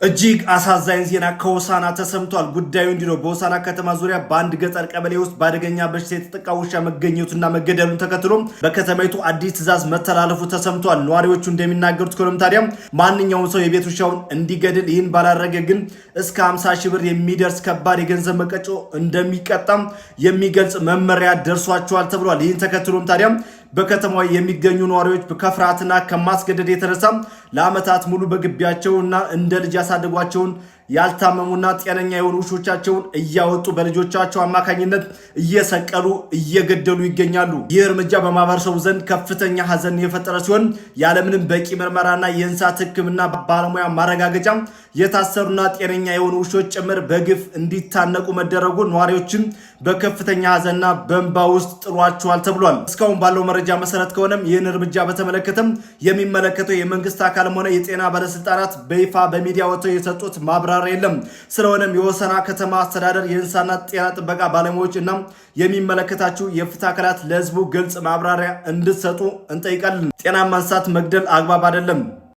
እጅግ አሳዛኝ ዜና ከሆሳዕና ተሰምቷል። ጉዳዩ እንዲህ ነው። በሆሳዕና ከተማ ዙሪያ በአንድ ገጠር ቀበሌ ውስጥ በአደገኛ በሽታ የተጠቃ ውሻ መገኘቱና መገደሉን ተከትሎ በከተማይቱ አዲስ ትዕዛዝ መተላለፉ ተሰምቷል። ነዋሪዎቹ እንደሚናገሩት ከሆነም ታዲያ ማንኛውም ሰው የቤት ውሻውን እንዲገድል፣ ይህን ባላረገ ግን እስከ 50 ሺህ ብር የሚደርስ ከባድ የገንዘብ መቀጮ እንደሚቀጣም የሚገልጽ መመሪያ ደርሷቸዋል ተብሏል። ይህን ተከትሎም ታዲያ በከተማዋ የሚገኙ ነዋሪዎች ከፍርሃትና ከማስገደድ የተነሳ ለዓመታት ሙሉ በግቢያቸውና እንደ ልጅ ያሳደጓቸውን ያልታመሙና ጤነኛ የሆኑ ውሾቻቸውን እያወጡ በልጆቻቸው አማካኝነት እየሰቀሉ እየገደሉ ይገኛሉ። ይህ እርምጃ በማህበረሰቡ ዘንድ ከፍተኛ ሐዘን የፈጠረ ሲሆን ያለምንም በቂ ምርመራና የእንስሳት ሕክምና ባለሙያ ማረጋገጫ የታሰሩና ጤነኛ የሆኑ ውሾች ጭምር በግፍ እንዲታነቁ መደረጉ ነዋሪዎችን በከፍተኛ ሐዘንና በእንባ ውስጥ ጥሏቸዋል ተብሏል። እስካሁን ባለው መረጃ መሰረት ከሆነም ይህን እርምጃ በተመለከተም የሚመለከተው የመንግስት አካልም ሆነ የጤና ባለስልጣናት በይፋ በሚዲያ ወጥተው የሰጡት ማብራሪያ የለም። ስለሆነም የሆሳዕና ከተማ አስተዳደር የእንስሳት ጤና ጥበቃ ባለሙያዎች እና የሚመለከታችሁ የፍትህ አካላት ለህዝቡ ግልጽ ማብራሪያ እንድትሰጡ እንጠይቃለን። ጤናማ እንስሳት መግደል አግባብ አይደለም።